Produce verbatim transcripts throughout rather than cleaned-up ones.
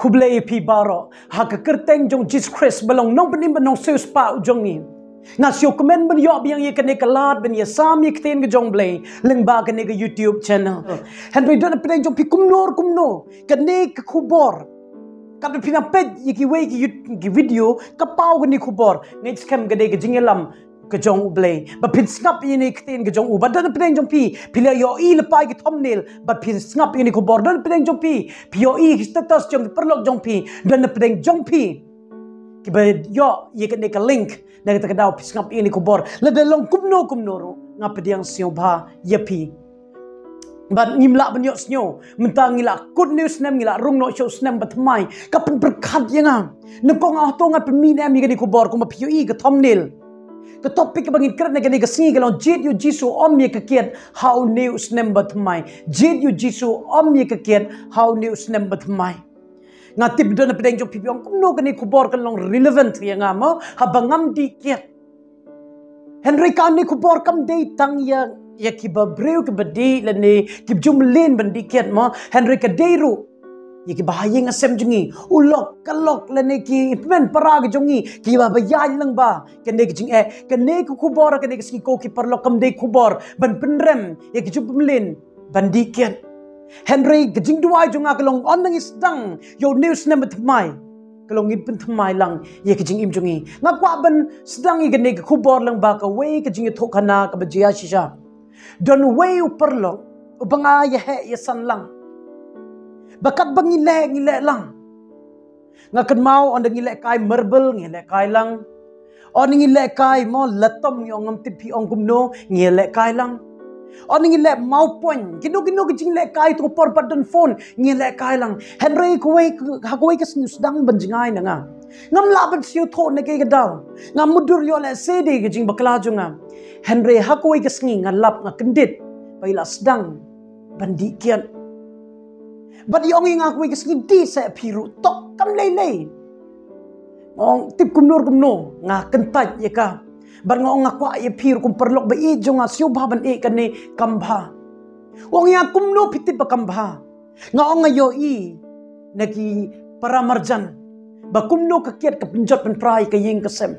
U Blei ïa phi baroh ha ka kyrteng jong Jesus Christ ba long nongpynim bad nongsiewspah jong ngi. Nga sngewkmen ban ïoh biang ïa kane ka lad ban ïasam ïa ka ktien ka jong U Blei lyngba kane ka YouTube channel. Hynrei don napdeng jong phi kumno kumno kane ka khubor. Katba phi nang peit ïa kiwei ki, ki video ka paw kane khubor. Nga skhem ka dei ka jingïalam ka jong U Blei. Ba phin sngap ïa kane ka ktien ka jong u. Ba don napdeng jong phi phi la ïohi lypa ïa ki thumbnail. Ba phin sngap ïa kane ka khubor. Don napdeng jong phi phi ïohi ki status jong ki paralok jong phi. Don napdeng jong phi kiba ïoh ïa kane ka link. Na kata ka daw phi sngap ïa kane ka khubor. Lada long kumno kumno ruh nga pdiang sngewbha ïa phi. Bad ngim lah ban ïohsngew. Mynta ngi la kut hynñiew snem, ngi la rung noh sha u snem ba thymmai. Ka pynpyrkhat ïa nga. Nyngkong nga ong to nga pynmih ne em ïa kane ka khubor kumba phi ïohi ka thumbnail. Ka topic kaba ngin kren ha kane ka sngi ka long jied ïa u Jisu ym ïa ka kiad ha une u snem ba thymmai. Jied ïa u Jisu ym ïa ka kiad ha une u snem ba thymmai. Nga tip don napdeng jong phi phi ong kumno kane ka khubor kan long relevant ïa nga mo haba ngam dih kiad. Hynrei kane ka khubor kam dei tang ïa, ïa kiba briew kiba dih lane kiba ju mlien ban dih kiad mo. Hynrei ka dei ruh ïa kiba ha ïing ha sem jong ngi, u lok ka lok lane ki hynmen para ka jong ngi kiba ba ïaid lyngba kane ka jingeh. Kane ka khubor kane ka sngi ko ki paralok kam dei khubor ban pynrem ïa ki ju mlien ban dih kiad. Hynrei ka jingduwai jong nga ka long ynda ngi sdang ïa une u snem ba thymmai ka long ngin pynthymmai lang ïa ka jingim jong ngi. Nga kwah ban sdang ïa kane ka khubor lyngba kawei ka jingïathuhkhana kaba jia shisha. Don uwei u paralok uba nga ïaheh ïasan lang. Ba katba ngi leh ngi leh lang. Nga kynmaw ynda ngi lehkai marble ngi lehkai lang. Ynda ngi lehkai mo latom ngi ong ngam tip phi ong kumno ngi lehkai lang. Ynda ngi leh mawpoiñ kino kino ka jinglehkai tu por pat don phone ngi lehkai lang. Hynrei kawei ha kawei ka sngi u sdang ban jngai na nga. Ngam lah ban sngewthuh na kaei ka daw. Nga mutdur ïoh lehse dei ka jingbakla jong nga. Hynrei ha kawei ka sngi nga lap nga kyndit ba i la sdang ban dih kiad. Bad i ong ïa nga kawei ka sngi dih seh phi ruh tok kam lei lei. Nga ong tip kumno kumno nga kyntait ïa ka. Bad nga ong nga kwah ïa phi ruh kum paralok ba ïeit jong nga sngewbha ban ïeh kane kam bha. U ong ïa nga kumno phi tip ba kam bha. Nga ong nga ïohi na ki para marjan ba kumno ka kiad ka pynjot pynpra ïa ka ïing ka sem.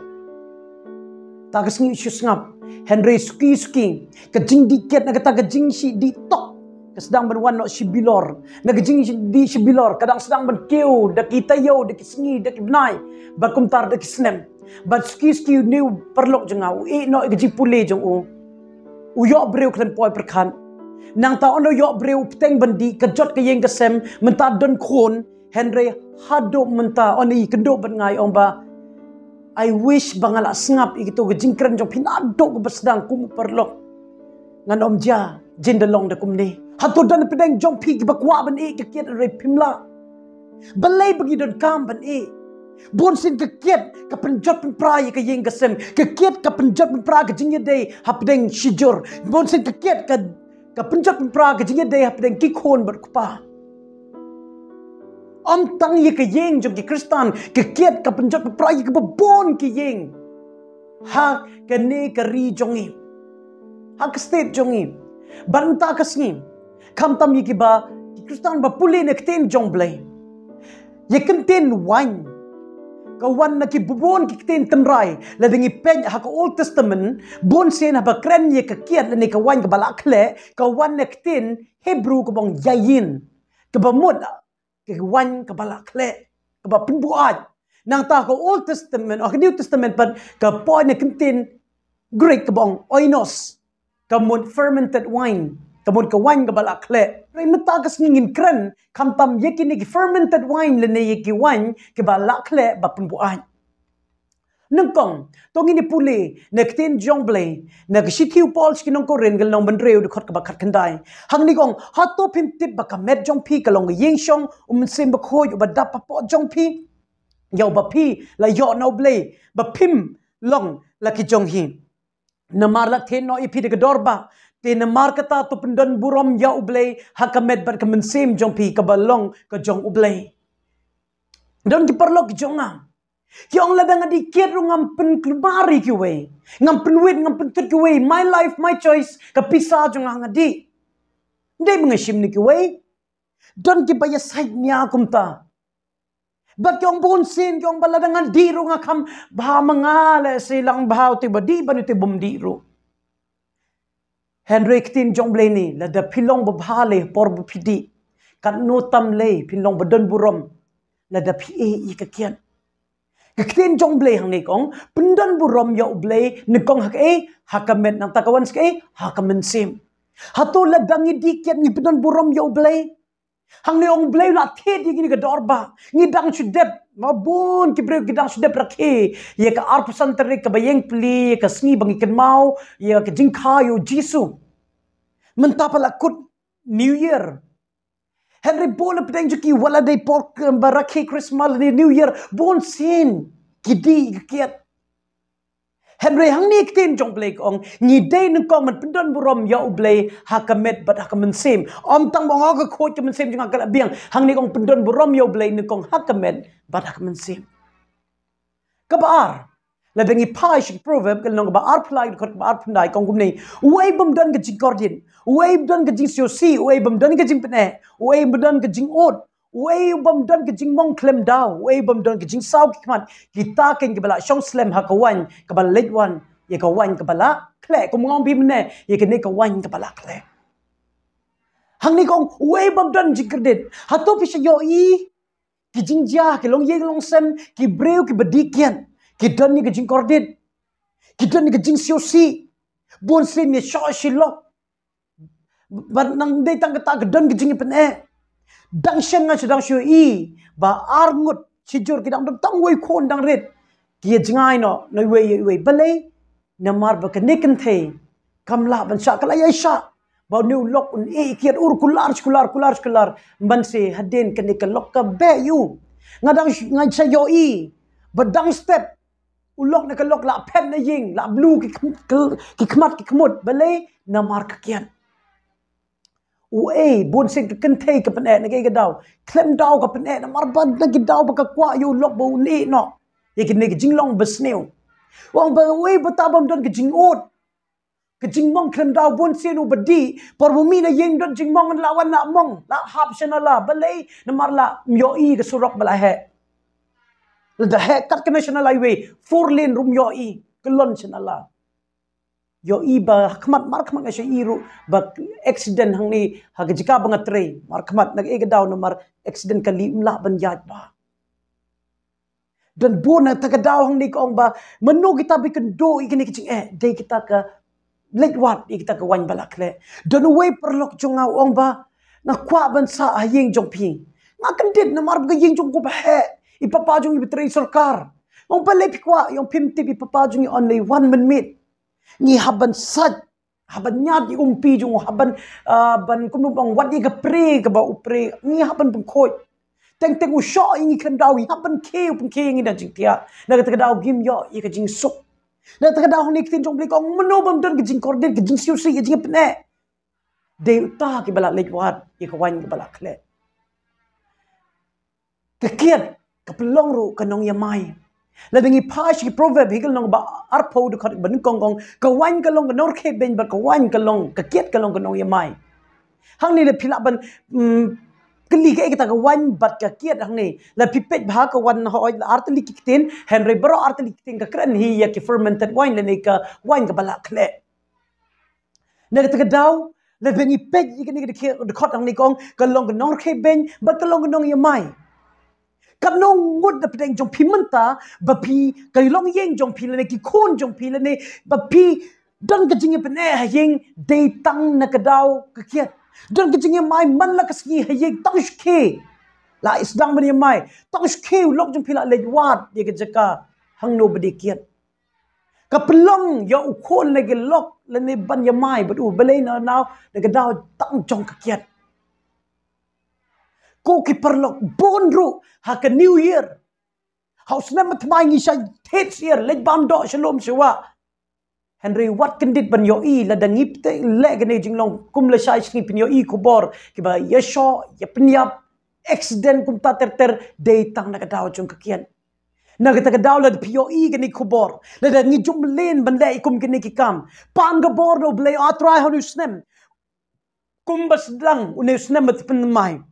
Ta ka sngi u shu sngap. Hynrei suki suki ka jingdih kiad na kata ka jingshah dih tok ka sdang ban wan noh shi bilor. Na ka jingdih shi bilor ka dang sdang ban kiew da ki taïew da ki sngi da ki bnai bad kumta da ki snem. Bad suki suki une u paralok jong nga u ïeh noh ïa ka jingpule jong u. U ïoh briew khlem poi pyrkhat. Nangta ynda u ïoh briew u bteng ban dih ka jot ka ïing ka sem mynta don khun. Hynrei haduh mynta ynda i kynduh bad nga i ong ba I wish ba nga la sngap ïa kito ka jingkren jong phi naduh kaba sdang kum u paralok. Ngan ym jia jin da long da kumne. Hato don napdeng jong phi kiba kwah ban ïeh ka kiad hynrei phim lah. Balei ba ngi donkam ban ïeh. Bun sien ka kiad ka pynjot pynpra ïa ka ïing ka sem. Ka kiad ka pynjot pynpra ka jingïadei hapdeng shijur. Bun sien ka kiad ka ka pynjot pynpra ka jingïadei hapdeng ki khun bad kpa. Ym tang ïa ka ïing jong ki Khristan ka kiad ka pynjot pynpra ïa kaba bun ki ïing. Ha kane ka ri jong ngi ha ka state jong ngi. Bad mynta ka sngi khamtam ïa kiba ki Khristan ba pule na ktien jong Blei. Ïa ka ktien waiñ ka wan na ki bun ki ktien tynrai. Lada ngi peit ha ka Old Testament bun sien haba kren ïa ka kiad lane ka waiñ kaba la khleh ka wan na ktien Hebrew kaba ong yayin kaba mut ka waiñ kaba la khleh kaba pynbuaid. Nangta ka Old Testament ha ka New Testament pat ka poi na ka ktien Greek kaba ong oinos. Ka mut fermented wine ka mut ka waiñ kaba la khleh. Hynrei mynta ka sngi ngin kren khamtam ïa kine ki fermented wine lane ïa ki waiñ kiba la khleh ba pynbuaid. Nyngkong to ngin ïa pule na ka ktien jong Blei na ka shithi u Paul sha ki nong Korinth ka lynnong ba hynriew dkhot kaba khatkhyndai. Hangne ka ong hato phim tip ba ka met jong phi ka long ka ïing shong u Mynsiem Bakhuid uba dap hapoh jong phi ïa uba phi la ïoh na U Blei ba phim long la ki jong hi. Namar la theh noh ïa phi da ka dor ba te namar kata to pyndon burom ïa U Blei ha ka met bad ka mynsiem jong phi kaba long ka jong U Blei. Don ki paralok ki jong nga ki ong lada nga dih kiad ruh ngam pynkulmar ïa kiwei ngam pynwit ngam pynthut kiwei my life my choice ka pisa jong nga nga dih. Dei ba nga shim na kiwei. Don kiba ïa sait nia kumta. Bad ki ong bun sien, ki ong ba lada nga dih ruh nga kham bha ma nga, lehse lang bha uto ba dih bad uto bym dih ruh. Hynrei ktien jong U Blei ne, lada phi long babha lei por ba phi dih, katno tam lei phin long ba don burom lada phi ïeh ïa ka kiad. Ka ktien jong U Blei hangne ka ong pyndon burom ïa U Blei, nyngkong ha kaei? Ha ka met. Nangta ka wan sa kaei? Ha ka mynsiem. Hato lada ngi dih kiad ngi pyndon burom ïa U Blei? Hangne ong U Blei u la thied ïa kine ki dor ba ngi dang shu dep, ma bun ki briew ki dang shu dep rakhe ïa ka arphew san tarik kaba ïeng pli, ïa ka sngi ba ngi kynmaw ïa ka jingkha ïa U Jisu. Mynta pat la kut New Year. Hynrei bun na pdeng jong ki wat la dei por ba rakhe Christmas ne New Year, bun sien ki dih ka kiad. Hynrei hangne ktien jong U Blei ka ong ngi dei nyngkong ban pyndon burom ïa U Blei ha ka met bad ha ka mynsiem. Ym tang ba ong ka khuid ka mynsiem jong nga ka la biang. Hangne ka ong pyndon burom ïa U Blei nyngkong ha ka met bad ha ka mynsiem. Kaba ar, lada ngi phai sha ki Proverb ka lynnong kaba arphew lai, dkhot kaba arphew khyndai, ka ong kumne: Uei bym don ka jingkordit, uei bym don ka jingsngewsih, uei bym don ka jingpyni, uei bym don ka jingud, uei bym don ka jingmong khlem daw, uei bym don ka jingsaw ki khmat, kita keiñ kiba la shong slem ha ka waiñ kaba leit wan ïa ka waiñ kaba la khleh. Kum nga ong phi mynne, ïa kane ka waiñ kaba la khleh. Hangne ka ong uei bym don jingkordit. Hato phi sa ïohi ki jingjia, ki longïing longsem, ki briew kiba dih kiad ki don ïa ka jingkordit, ki don ïa ka jingsngewsih, bun sien ïa shoh shi lok. Bad nang dei tang kata ka don ka jingïapyni. Dang shen nga shu dang shu ïohi ba ar ngut shijur ki dang don tang uwei u khun dang rit, ki ïa jngai noh na uwei ïa uwei. Balei? Namar ba kane ka kynthei kam lah ban shah, ka la ïai shah ba une u lok un ïeh kiad ur kular shi kular kular shi kular. Ban sa hadien kane ka lok ka beh ïa u. Nga dang sh-, nga sa ïohi ba dang step u lok na ka lok la phet na ïing, la blue ki khm-, ki, ki khmat ki khmut. Balei? Namar ka kiad. Uei, bun sien ka kynthei ka pyni na kaei ka daw? Khlem daw ka pyni, namar ba na ki daw ba ka kwah ïa u lok ba un ïeh noh ïa kine ki jinglong basniew. U ong ba uei ba ta bym don ka jingud, ka jingmong khlem daw. Bun sien uba dih, por ba u mih na ïing don jingmong, la wan la mong, la hap sha na la. Balei? Namar la ym ïohi ka surok ba la heh. Lada heh kat ka National Highway four lane ruh ym ïohi, ka lon sha na la. Ïohi ba khmat, markhmat nga sa ïohi ruh ba accident hangne ha ka jaka ba nga trei. Markhmat na kaei ka daw, namar accident kali, ym lah ban ïaid bha. Don bun na kata ka daw hangne ka ong ba mano kita ba kynduh ïa kine ki jingeh? Dei kita ka leit wad ïa kita ka waiñ ba la khleh. Don uwei u paralok jong nga u ong ba nga kwah ban sah ha ïing jong phi. Nga kyndit namar ba ka ïing jong u kaba heh, i papa jong i ba trei sorkar. Nga ong balei phi kwah? I ong phim tip, i papa jong i only one minute. Ngi hap ban sait, hap ban ñiad ïa u ïing jong u, hap ban, ah, ban kumno ban ong, wat ïa ka pre kaba u pre, ngi hap ban pynkhuid. Teng teng u shoh ïa ngi khlem daw, ngi hap ban khie, u pynkhie ïa ngi da jingthiah. Na kata ka daw ngim ïoh ïa ka jingsuk. Na kata ka daw hangne ka ktien jong U Blei ka ong mano bym don ka jingkordit, ka jingsngewsih, ka jingpyni? Dei uta kiba la leit wad ïa ka waiñ kaba la khleh. Ka kiad ka pynlong ruh ka nongïamai. Lada ngi phai sha ki Proverb, hi ka lynnong ba arphew, dkhot ba nyngkong ka ong ka waiñ ka long ka nongrkhie beiñ bad ka waiñ ka long, ka kiad ka long ka nongïamai. Hangne lada phi lah ban, mm, kylli kaei kata ka waiñ bad ka kiad hangne, lada phi peit bha ka wan hooid la ar tylli ki ktien, hynrei baroh ar tylli ki ktien ka kren hi ïa ki fermented wine lane ka waiñ kaba la khleh. Na kata ka daw, lada ngi peit ïa kane ka dkhot, dkhot hangne ka ong ka long ka nongrkhie beiñ bad ka long ka nongïamai. Katno ngut na pdeng jong phi mynta ba phi, ka longïing jong phi lane ki khun jong phi lane ba phi don ka jingïapyni ha ïing, dei tang na ka daw ka kiad. Don ka jingïamai man la ka sngi ha ïing, tang shu khie la sdang ban ïamai, tang shu khie u lok jong phi la leit wad ïa ka jaka hangno ba dei kiad. Ka pynlong ïa u khun lane ka lok lane ban ïamai bad u, balei? Na, na, na ka daw tang jong ka kiad. Ko ki paralok, bun ruh ha ka New Year, ha u snem ba thymmai ngi sa thied syiar, leit bam doh sha lum sha wah. Hynrei wat kyndit ban ïohi, lada ngi pynleh kane ka jinglong kum lashai sngi, pynïohi khubor kiba ïashoh ïapynïap, accident kumta ter ter, dei tang na ka daw jong ka kiad. Na kata ka daw lada phi ïohi kane ka khubor, lada ngi jumlien ban leh ïa kum kine ki kam, pan ka bor na U Blei, A Trai, ha une u snem, kumba sdang une u snem ba thymmai,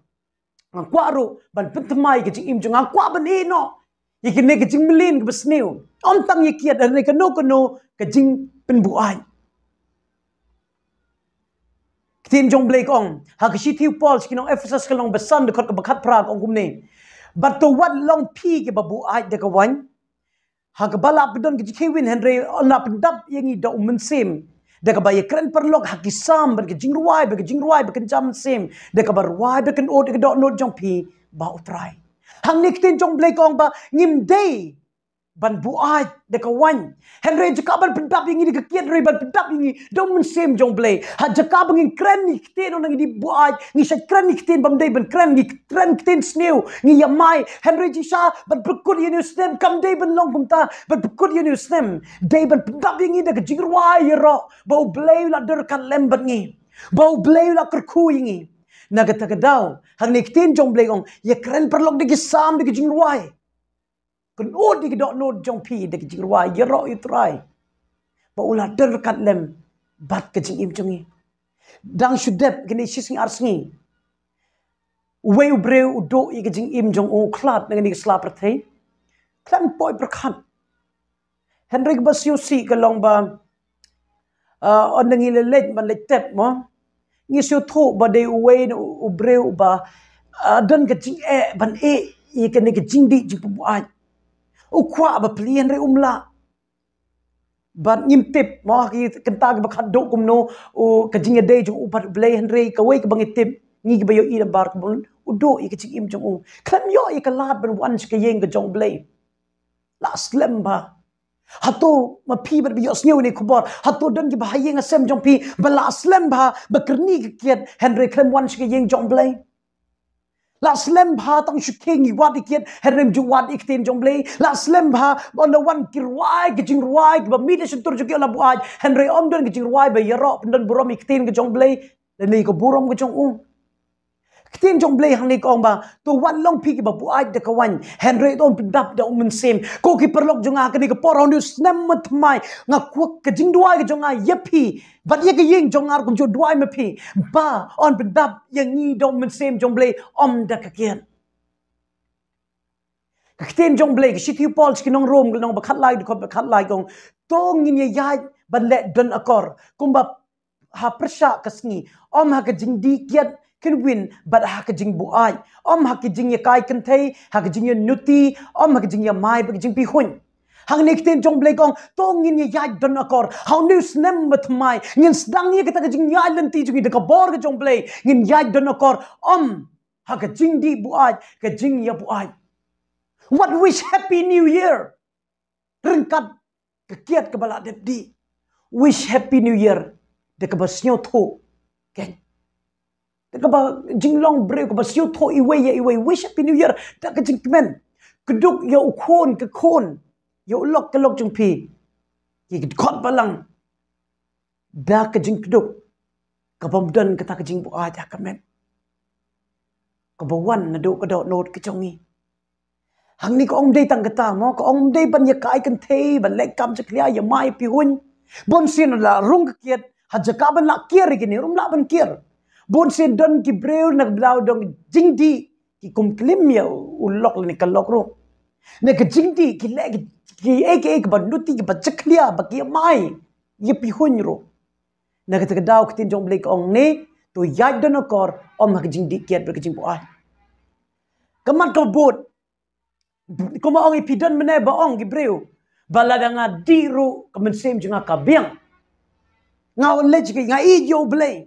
Nga kwah ruh ban pynthymmai ka jingim jong nga, nga kwah ban ïeh noh ïa kane ka jingmlien kaba sniew. Ym tang ïa kiad, hynrei kano kano ka jingpynbuaid. Ktien jong Blei ka ong ha ka shithi u Paul sha ki nong Ephesus ka lynnong ba san dkhot kaba khatphra ka ong kumne: Bad to wat long phi kiba buaid da ka waiñ, ha kaba la pyndon ka jingkheiwin, hynrei yn la pyndap ïa ngi da u Mynsiem, da kaba ïakren paralok ha ki salm bad ka jingrwai bad ka jingrwai bad kynja mynsiem, da kaba rwai bad kynud ïa ka dohnud jong phi ba U Trai. Hangne ktien jong Blei ka ong ba ngim dei ban buaid da ka waiñ, hynrei jaka ban pyndap ïa ngi da ka kiad, hynrei ban pyndap ïa ngi da u Mynsiem jong Blei. Ha jaka ba ngin kren ïa ki ktien, ynda ngi dei buaid, ngi shait kren ïa ki ktien bym dei ban kren, ngi kren ktien sniew, ngi ïamai, hynrei jingshisha ban pynkut ïa une u snem kam dei ban long kumta, ban pynkut ïa une u snem dei ban pyndap ïa ngi da ka jingrwai ïaroh ba U Blei u la don ryngkat lem bad ngi, ba U Blei u la kyrkhu ïa ngi. Na kata ka daw, hangne ktien jong Blei ka ong, ïakren paralok da ki salm, da ki jingrwai, kynud ïa ka dohnud jong phi da ka jingrwai ïaroh ïa U Trai, ba u la don ryngkat lem bad ka jingim jong ngi. Dang shu dep kine shi sngi ar sngi, uwei u briew u duh ïa ka jingim jong u, u khlad na kane ka sla pyrthei, khlem poi pyrkhat. Hynrei kaba sngewsih ka long ba, ah, ynda ngi leit leit ban leit tep mo, ngi sngewthuh ba dei uwei u, u briew uba, ah, don ka jingeh ban ïeh ïa kane ka jingdih jingpynbuaid. U kwah ba plie hynrei um lah. Bad ngim tip mo, ha ki kynta kiba khatduh kumno u, ka jingïadei jong u bad U Blei, hynrei kawei kaba ngi tip, ngi kiba ïohi namar kumno u duh ïa ka jingim jong u, khlem ïoh ïa ka lad ban wan sha ka ïing ka jong U Blei. La slem bha. Hato ma phi bad ba ïohsngew ïa kane ka khubor, hato don kiba ha ïing ha sem jong phi ba la slem bha, ba kyrni ka kiad, hynrei khlem wan sha ka ïing jong U Blei? La slem bha, tang shu khie ngi wad ïa kiad, hynrei ym ju wad ïa ka ktien jong U Blei? La slem bha, ba ynda wan ki rwai, ki jingrwai kiba mih na shyntur jong ki, la buaid, hynrei ym don ki jingrwai ba ïaroh pyndon burom ïa ka ktien ka jong U Blei, lane ka burom ka jong u? Ka ktien jong U Blei hangne ka ong ba to wat long phi kiba buaid da ka waiñ, hynrei to pyndap da u Mynsiem. Ko ki paralok jong nga, ha kane ka por, ha une u snem ba thymmai, nga kwah, ka jingduwai ka jong nga ïa phi bad ïa ka ïing jong nga ruh kumjuh, duwai ma phi, ba yn pyndap ïa ngi da u Mynsiem jong U Blei, ym da ka kiad. Ka ktien jong U Blei, ka shithi u Paul sha ki nong Rom, ka lynnong ba khatlai, dkhot ba khatlai ka ong, to ngin ïaid ban leh don akor, kumba ha pyrshah ka sngi, ym ha ka jingdih kiad khynwin bad ha ka jingbuaid, ym ha ka jingïakai kynthei, ha ka jingïanuti, ym ha ka jingïamai bad ka jingpihuiñ. Hangne ka ktien jong U Blei ka ong, to ngin ïaid don akor. Ha une u snem ba thymmai, ngin sdang ïa kata ka jingïaid lynti jong ngi da ka bor ka jong U Blei, ngin ïaid don akor, ym ha ka jingdih buaid, ka jingïabuaid. Wat wish Happy New Year ryngkat ka kiad kaba la dep dih. Wish Happy New Year da kaba sngewthuh, keiñ, da kaba jinglong briew, kaba sngewthuh iwei ïa iwei. Wish Happy New Year da ka jingkmen. Kdup ïa u khun, ka khun, ïa u lok ka lok jong phi, ki dkhot balang, da ka jingkdup, kabym don kata ka jingbuaid ha ka met kaba wan naduh ka dohnud ka jong ngi. Hangne ka ong ym dei tang kata mo, ka ong ym dei ban ïakai kynthei, ban leh kam jakhlia, ïamai, pihuiñ. Bunsien la rung ka kiad, ha jaka ban lah kiar ïa kine, ruh ym lah ban kiar. Bunsien don ki briew na ka bynta don ka jingdih, ki kum klim ïa u lok lane ka lok ruh. Na ka jingdih ki leh ki, ki, eh, ki, eh, kiba nuti, kiba jakhlia, ba ki ïamai, ïapihuiñ ruh. Na kata ka daw ka ktien jong U Blei ka ong ne, to ïaid don akor, ym ha ka jingdih kiad bad ka jingbuaid. Ka mat kaba bud, kumba ong i, phi don mynne ba ong ki briew ba lada nga dih ruh ka mynsiem jong nga ka biang. Nga wan leit sha ki, nga ïeit ïa U Blei.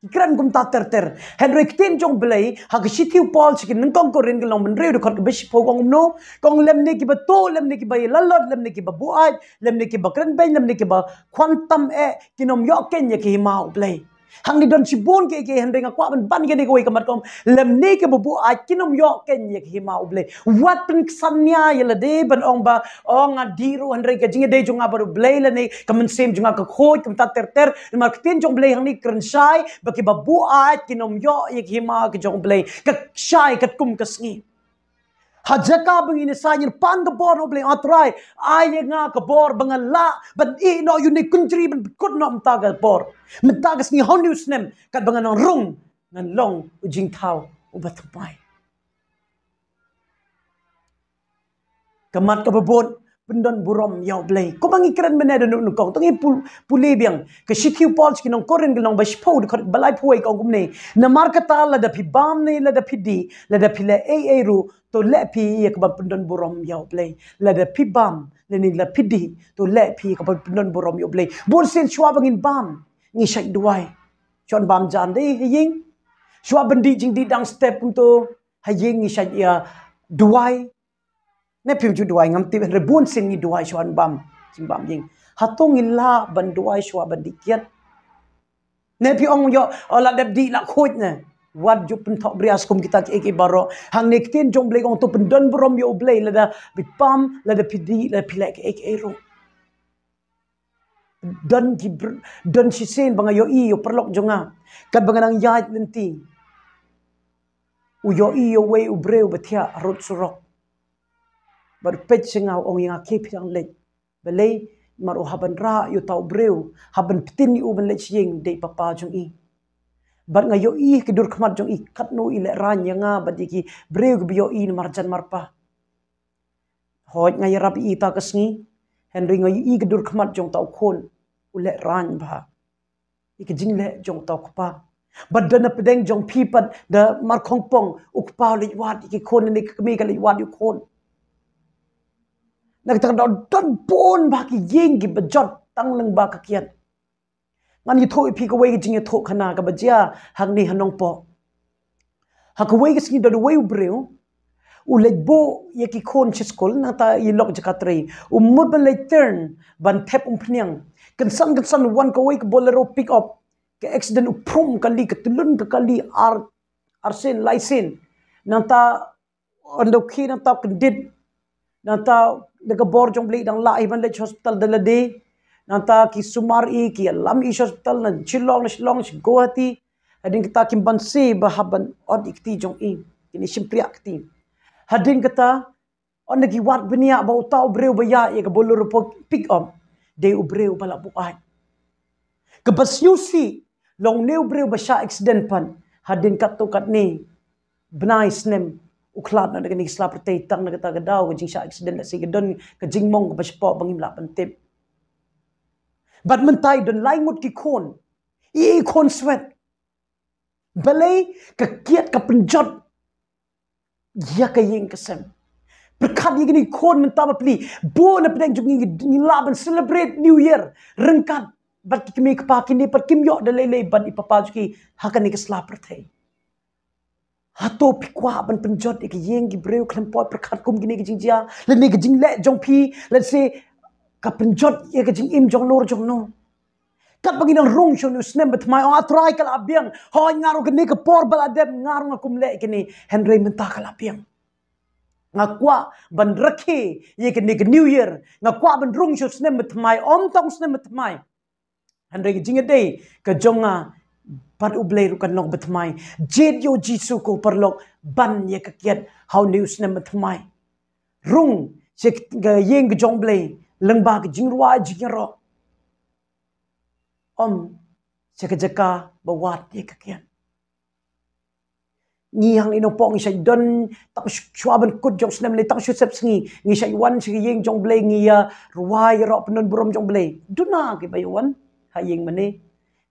Ki kren kumta ter ter. Hynrei ka ktien jong U Blei ha ka shithi u Paul sha ki nyngkong Korinth ka lynnong ba hynriew dkhot kaba shiphew ka ong kumno? Ka ong lymne kiba tuh, lymne kiba ïalalot, lymne kiba buaid, lymne kiba kren beiñ, lymne kiba khwan tam eh, kin ym ïoh keiñ ïa ka hima U Blei. Hangne don shibun kiei kiei, hynrei nga kwah ban ban kane kawei ka mat, ka ong lymne kiba buaid kin ym ïoh keiñ ïa ka hima U Blei. Wat pynksan nia ïa lade ban ong ba, oh, nga dih ruh hynrei ka jingïadei jong nga bad U Blei lane ka mynsiem jong nga ka khuid, kumta ter ter. Namar ka ktien jong U Blei hangne ka kren shai ba kiba buaid kin ym ïoh ïa ka hima ka jong U Blei. Ka shai katkum ka sngi. Ha jaka ba ngin ïa sa ngin pan ka bor na U Blei, ah Trai, ai ïa nga ka bor ba ngan lah ban ïeh noh ïa une u kynjri, ban pynkut noh mynta ka por, mynta ka sngi, ha une u snem, katba ngan nang rung, ngan long u jingthaw uba thymmai. Ka mat kaba bud, pyndon burom ïa U Blei. Kumba ngi kren mynne da nyngkong, to ngi pul-, pule biang ka shithi u Paul sha ki nong Korinth, ka lynnong ba shiphew, dkhot ba laiphew wei, ka ong kumne: Namar kata, lada phi bam ne lada phi dih, lada phi leh ei ei ruh, to leh phi ïa kaban pyndon burom ïa U Blei. Lada phi bam lane lada phi dih, to leh phi ïa kaban pyndon burom ïa U Blei. Bun sien shuwa ba ngin bam, ngi shait duwai. Shuwa ban bam jan dei ha ïing. Shuwa ban dih jingdih dang step kumto, ha ïing ngi shait ïa duwai. Ne phim ju duwai? Ngam tip, hynrei bun sien ngi duwai shuwa ban bam jingbam ïing. Hato ngi lah ban duwai shuwa ban dih kiad? Ne phi ong ïoh, oh, la dep dih la khuid ne. Wat ju pynthoh bria skum kita kiei kiei baroh. Hangne ktien jong Blei ka ong to pyndon burom ïa U Blei, lada phi bam, lada phi dih, lada phi leh kiei kiei ruh. Don ki br-, don shisien ba nga ïohi ïa u paralok jong nga, katba nga dang ïaid lynti, u ïohi ïa uwei u briew ba thiah harud surok. Bad u peit sha nga, u ong ïa nga: Kaei phi dang leit? Balei? Namar u hap ban rah ïa uta u briew, hap ban pynbeit ïa u ban leit sha ïing, dei papa jong i. Bad nga ïohi ha ki dur khmat jong i katno i lehraiñ ïa nga bad ïa ki briew kiba ïohi na marjan marpa. Hooid, nga ïarap ïa i ïa ka sngi, hynrei nga ïohi ka dur khmat jong uta u khun, u lehraiñ bha ïa ka jingleh jong uta u kpa. Bad da na pdeng jong phi pat, da mar khongpong, u kpa u leit wad ïa ki khun, ne ka kmie ka leit wad ïa u khun. Na kata ka daw don bun bha ki ïing kiba jot tang lyngba ka kiad. Ngan ïathuh ïa phi kawei ka jingïathuhkhana kaba jia hangne ha Nongpoh. Ha kawei ka sngi don uwei u briew u leit buh ïa ki khun sha skul, nangta i lok jaka trei. U mut ban leit turn ban thep umphniang, kynsan kynsan wan kawei ka Bolero pick up, ka accident, u phrum kali, ka tylun ka kali, ar, ar sien lai sien. Nangta ynda u khie nangta u kyndit, nangta da ka bor jong U Blei i dang lah hi ban leit sha hospital da lade. Nangta ki sumar i, ki ïalam i sha hospital na Shillong, na Shillong, sha Guwahati. Hadien kata kim banse ba hap ban ot ïa ka kti jong i, kine shympriah kti. Hadien kata, ynda ki wad bniah ba uta u briew ba ïaid ïa ka Bolero pick up, dei u briew ba la buaid. Kaba sngewsih, long une u briew ba shah accident pat, hadien katto katne bnai snem u khlad noh na kane ka sla pyrthei. Tang na kata ka daw ka jingshah accident, lehse ka don ka jingmong kaba shapoh ba ngim lah ban tip. Bad mynta i don lai ngut ki khun, i, i khun swet. Balei? Ka kiad ka pynjot ïa ka ïing ka sem. Pyrkhat ïa kine ki khun mynta bapli, bun na pdeng jong ngi ngi lah ban celebrate New Year ryngkat bad ki kmie ki kpa, kine pat kim ïoh da lei lei bad i papa jong ki ha kane ka sla pyrthei. Hato phi kwah ban pynjot ïa ka ïing ki briew khlem poi pyrkhat kum kine ki jingjia? Lane ka jingleh jong phi, let's say, ka pynjot ïa ka jingim jong no jong no. Katba ngi dang rung sha une u snem ba thymmai, ong, A Trai, ka la biang. Hooid, nga ruh kane ka por ba la dep nga ruh nga kum leh kine, hynrei mynta ka la biang. Nga kwah ban rakhe ïa kane ka New Year, nga kwah ban rung sha u snem ba thymmai, ym tang u snem ba thymmai, hynrei ka jingïadei ka jong nga bad U Blei ruh kan long ba thymmai. Jied ïa U Jisu ko paralok ban ïa ka kiad ha une u snem ba thymmai. Rung sha ka ïing ka jong U Blei lyngba ka jingrwai jingïaroh, ym sha ka jaka ba wad ïa ka kiad. Ngi hangne Nongpoh ngi shait don, tang shu-, shuwa ban kut jong u snem, lane tang shu sep sngi, ngi shait wan sha ka ïing jong U Blei, ngi ïa rwai ïaroh pyndon burom jong U Blei. Duna kiba ïa wan ha ïing mane.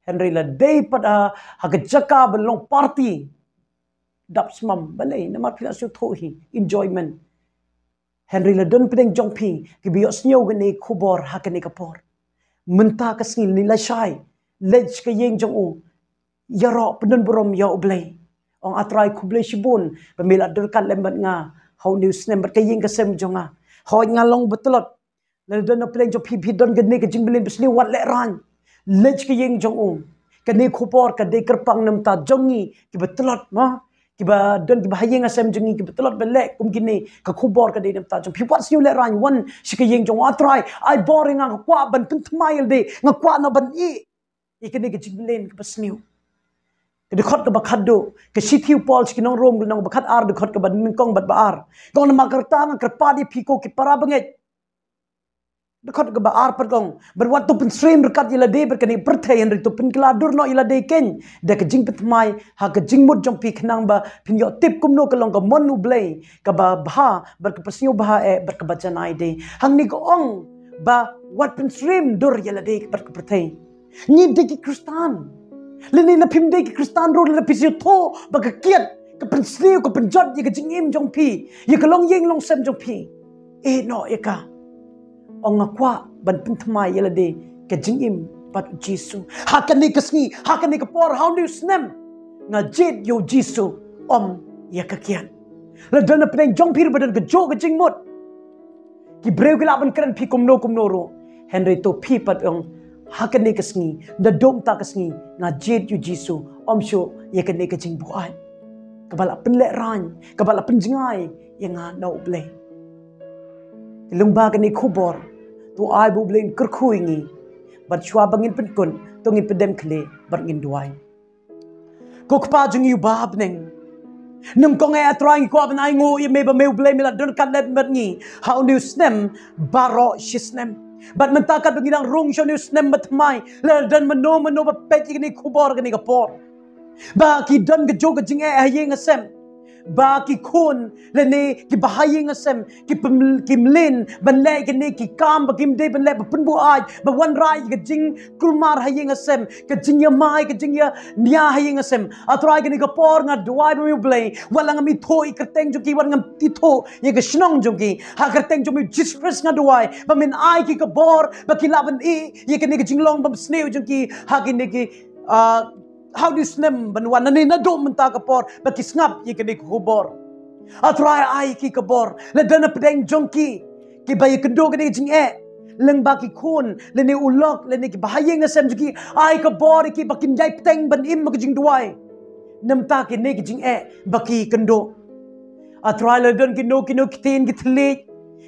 Hynrei la dei pat ha, ha ka jaka ban long party, dap smam. Balei? Namar phi la sngewthuh hi, enjoyment. Hynrei la don pdeng jong phi kiba ïohsngew kane ka khubor ha kane ka por. Mynta ka sngi lane lashai, leit sha ka ïing jong u, ïaroh pyndon burom ïa U Blei. Ong, A Trai, khublei shibun ba me la don ryngkat lem bad nga ha une u snem bad ka ïing ka sem jong nga. Hooid, nga long ba tlot. Lada don na pdeng jong phi, phi don kane ka jingmlien basniew, wat lehraiñ. Leit sha ka ïing jong u. Kane ka khubor ka dei kyrpang na bynta jong ngi kiba tlot, mo, kiba don, kiba ha ïing ha sem jong ngi kiba tlot ban leh kum kine. Ka khubor ka dei na bynta jong phi. Wat sniew lehraiñ, wan sha ka ïing jong u. A Trai, ai bor ïa nga, nga kwah ban pynthymmai ïalade, nga kwah noh ban ïeh ïa kane ka jingmlien kaba sniew. Ka dkhot kaba khatduh, ka shithi u Paul sha ki nong Rom, ka lynnong ba khatar, dkhot kaba nyngkong bad ba ar. Ka ong, namar kata nga kyrpad ïa phi ko ki para bangeit, Dkhot kaba ar pat ka ong, bad wat to pynsyriem ryngkat ïa lade bad kane ka pyrthei, hynrei to pynkylla dur noh ïa lade keiñ da ka jingpynthymmai ha ka jingmut jong phi, khnang ba phin ïoh tip kumno ka long ka mon U Blei kaba bha bad kaba sngewbha eh bad kaba janai de. Hangne ka ong ba wat pynsyriem dur ïa lade bad ka pyrthei. Ngi dei ki Khristan. Lane lada phim dei ki Khristan ruh, lada phi sngewthuh ba ka kiad ka pynsniew, ka pynjot ïa ka jingim jong phi, ïa ka longïing longsem jong phi, eh, noh ïa ka. Ong nga kwah ban pynthymmai ïa lade ka jingim bad U Jisu. Ha kane ka sngi, ha kane ka por, ha une u snem, nga jied ïa U Jisu, ym ïa ka kiad. Lada na pdeng jong phi ruh ba don kajuh ka jingmut, ki briew ki lah ban kren phi kumno kumno ruh, hynrei to phi pat ong, ha kane ka sngi, naduh mynta ka sngi, nga jied ïa U Jisu, ym shuh ïa kane ka jingbuaid kaba la pynlehraiñ, kaba la pynjngai ïa nga na U Blei. Lyngba kane ka khubor, to ai ba U Blei un kyrkhu ïa ngi, bad shuwa ba ngin pynkut, to ngin pyndem khlieh bad ngin duwai. Ko Kpa jong ngi uba ha bneng, nyngkong eh, A Trai, ngi kwah ban ainguh ïa me ba me U Blei me la don ryngkat lem bad ngi ha une u snem baroh shi snem. Bad mynta katba ngi dang rung sha une u snem bathymmai, lada don mano mano ba peit ïa kane ka khubor kane ka por, ba ki don kajuh ka jingeh ha ïing ha sem, ba ki khun lane kiba ha ïing ha sem ki pym-, ki mlien ban leh kine ki kam ba kim dei ban leh, ba pynbuaid, ba wanrah ïa ka jingkulmar ha ïing ha sem, ka jingïamai, ka jingïania ha ïing ha sem. A Trai, kane ka por nga duwai ba me U Blei, wat la ngam ithuh ïa ka kyrteng jong ki, wat ngam ithuh ïa ka shnong jong ki, ha ka kyrteng jong me U Jisu Khrist nga duwai ba men ai ki ka bor ba ki lah ban ïeh ïa kane ka jinglong bymsniew jong ki ha kine ki, ah, ha une u snem ban wan, lane naduh mynta ka por ba ki sngap ïa kane ka khubor. A Trai, ai ki ka bor, lada na pdeng jong ki kiba ïakynduh kane ka jingeh lyngba ki khun lane u lok lane kiba ha ïing ha sem jong ki, ai ka bor ïa ki ba kin ïai bteng ban im ha ka jingduwai na bynta kane ka jingeh ba ki kynduh. A Trai, lada don kino kino ki ktien ki thylliej,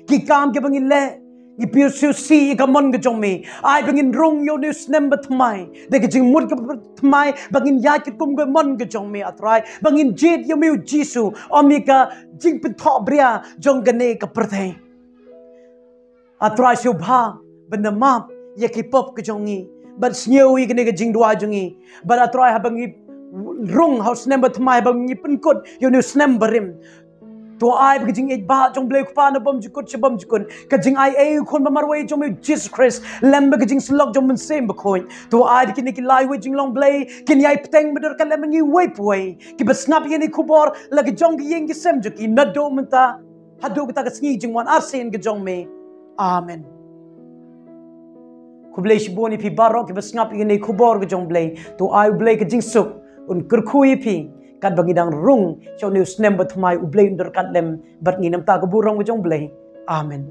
ki kam kiba ngi leh, ngi pyrshah sih ïa ka mon ka jong me. Ai ba ngin rung ïa une u snem bathymmai da ka jingmut kaba thymmai, ba ngin ïaid katkum ka mon ka jong me, A Trai, ba ngin jied ïa me U Jisu, ym ïa ka jingpynthohbria jong kane ka pyrthei. A Trai, sngewbha ban da map ïa ki pop ka jong ngi, bad sngew ïa kane ka jingduwai jong ngi. Bad A Trai, haba ngi rung ha u snem bathymmai, haba ngi pynkut ïa une u snem barim, to ai ba ka jingïeit ba jong U Blei U Kpa na bymjukut sha bymjukut, ka jingaiei U Khun ba marwei jong me U Jisu Khrist, lem bad ka jingsyllok jong U Mynsiem Bakhuid, to ai ba kine ki lai wei jinglong Blei kin ïai bteng ba dor ka lem ngi wei pa wei kiba sngap ïa kane ka khubor, la ki jong ki ïing ki sem jong ki, naduh mynta haduh kata ka sngi jingwan arsien ka jong me. Amen. Khublei shibun ïa phi baroh kiba sngap ïa kane ka khubor ka jong U Blei. To ai U Blei ka jingsuk un kyrkhu ïa phi katba ngi dang rung sha une u snem bathymmai, U Blei un dor ryngkat lem bad ngi na bynta ka burom ka jong U Blei. Amen.